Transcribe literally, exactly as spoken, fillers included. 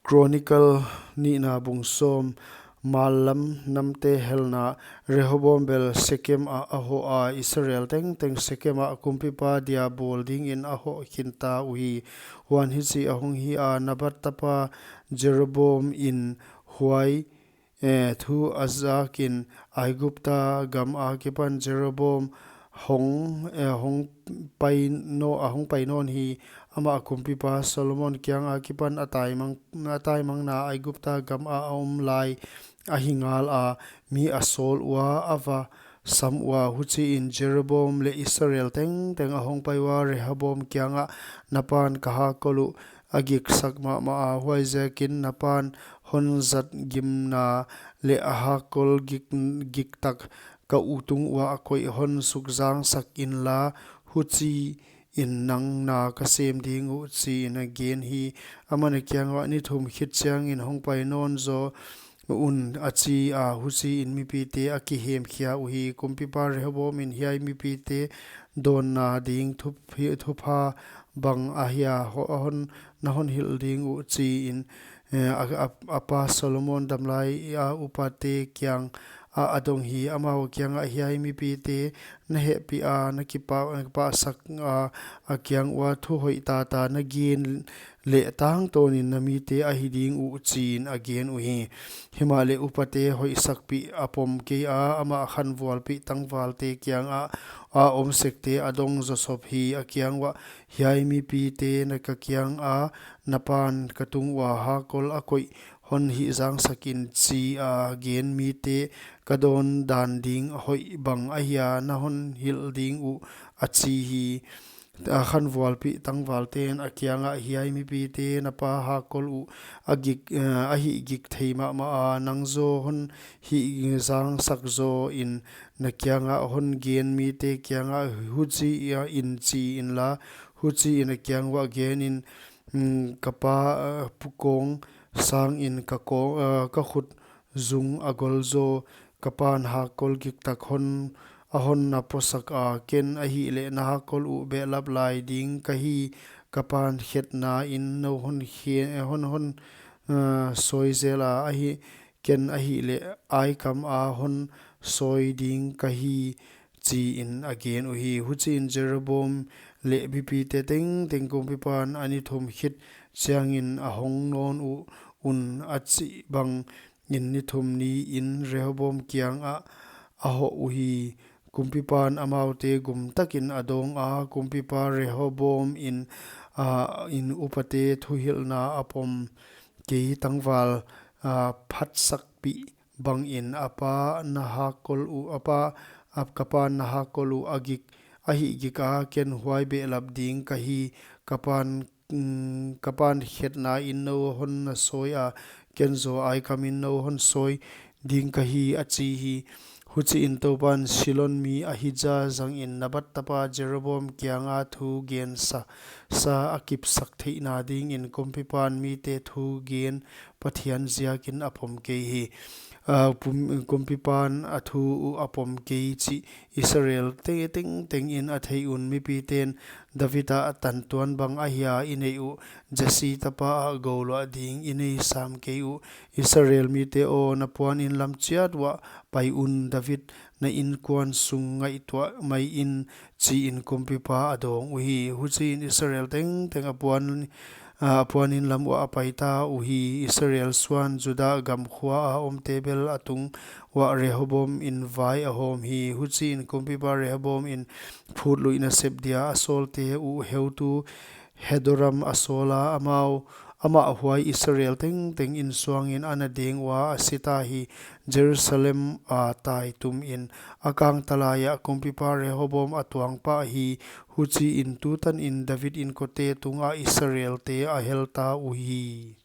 Chronicle nihna bung sawm. Mallam namte helna. Rehoboam bel Sekem ah a hoh a, Israel tengteng Sekem ah kumpipa dia bawl dingin a hoh khinta uhi. Huan hichi ahong hi a, Nebat tapa Jeroboam in huai, eh, thu a zakin Aigupta gam akipan Jeroboam hong, eh, hong pai no, a hong pai nawn hi. Amah kumpipa Solomon kiang akipan a taimang, a taimangna Aigupta gam a a om lai ahi ngal a, mi a sawl ua, a va sam ua. Huchiin Jeroboam leh Israel tengteng ahong pai ua, Rehoboam kiangah, Na pan ka hakkol uh a giksak mahmah a, huaiziakin na pan hon zat gimna leh a hakkol gik, giktak ka u tung uah koih hon sukzangsak inla, huchiin nang na ka sem ding uh, chiin a gen hi. Aman a kiang uah, Ni thum khit chiangin hong pai nawn zaw un, a chi a. Huchiin mipite a kihemkhia uhi. Kumpipa Rehoboam in hiai mipite dawnna ding thuphi-, thupha bang ahia ho-, a hon, na hon hilh ding uh, chiin, eh, a, a, a pa Solomon damlai a upate kiang a, a dong hi. Amau kiangah, Hiai mipite na hehpih a, na kipa-, na kipahsak a, a kiang ua thu hoih tata na gen leh tangtawnin na mite ahi ding uh, chiin a gen uhi. Himahleh upate hoihsakpih a pom kei a, amah khanvualpih tangvalte kiangah a om sekte a dong zawsop hi. A kiang uah, Hiai mipite na ka kiang a, Na pan ka tung ua hakkol a koih hon hihzangsak in, chi a gen mite ka dawn dan ding hoih bang ahia na hon hilh ding uh, a chi hi. A khanvualpih tangvalten a kiangah, Hiai mipite na pa hakkol uh a gik, eh, a hihgik thei mahmah a, nang zaw hon hihzangsak zaw in na kiangah hon gen mite kiangah huchiin chi inla, huchiin a kiang uah genin, mm, Ka pa, eh, pukawng sangin ka kawng, eh, ka khut zung a gol zaw, ka pan hakkol giktak hon, a hon na posak a, ken ahihleh na hakkol uh behlap lai ding ka hi. Ka pan khetna in nou hon khe-, hon, hon, eh, sawi zel a, ahi, ken ahihleh aikam a hon sawi ding ka hi, chiin a gen uhi. Huchiin Jeroboam leh mipite tengteng kumpipan a ni thum khit chiangin a hong nawn uh un, a chih bangin ni thum niin Rehoboam kiangah a hoh uhi. Kumpipan amaute gumtakin a dawng a, kumpipa Rehoboam in, a, in upate thuhilhna a pom kei, tangval, a, phatsakpih bangin, A pa na hakkol uh, a pa, a, ka pan na hakkol uh a gik, a hihgik a, ken huai behlap ding ka hi. Ka pan, mm, ka pan khetna in nou hon na sawi a, ken zaw aikamin nou hon sawi ding ka hi, a chi hi. Huchiin Toupan Shilo mi Ahija zangin Nebat tapa Jeroboam kianga thu gensa, sa a kipsak theihna dingin kumpipan mite thugen Pathian ziakin a pom kei hi. A, pum-, kumpipan a thu uh a pom kei chih Israel te tengtengin a theih un, mipiten, David a tantuan bang ahia i neih uh, Jesse tapa ah gouluah ding i nei sam kei uh. Israel mite aw, na puanin lam chiat uah pai un, David na inkuan sung ngaihtuah mai in, chiin kumpipa a dawng uhi. Huchiin Israel tengteng a puan, a, a puanin lam uah a paita uhi. Israel suan Juda gam khua a omte bel a tung uah Rehoboam in vai a hawm hi. Huchiin kumpipa Rehoboam in phutluihna sep dia a sawlte uh heutu Hadoram a sawl a, amau, amah huai Israel tengteng insuangin a na deng ua, a sita hi. Jerusalem a taitumin a kangtalai ah kumpipa Rehoboam a tuang pah hi. Huchiin tutanin David inkote tungah Israelte a helta uhi.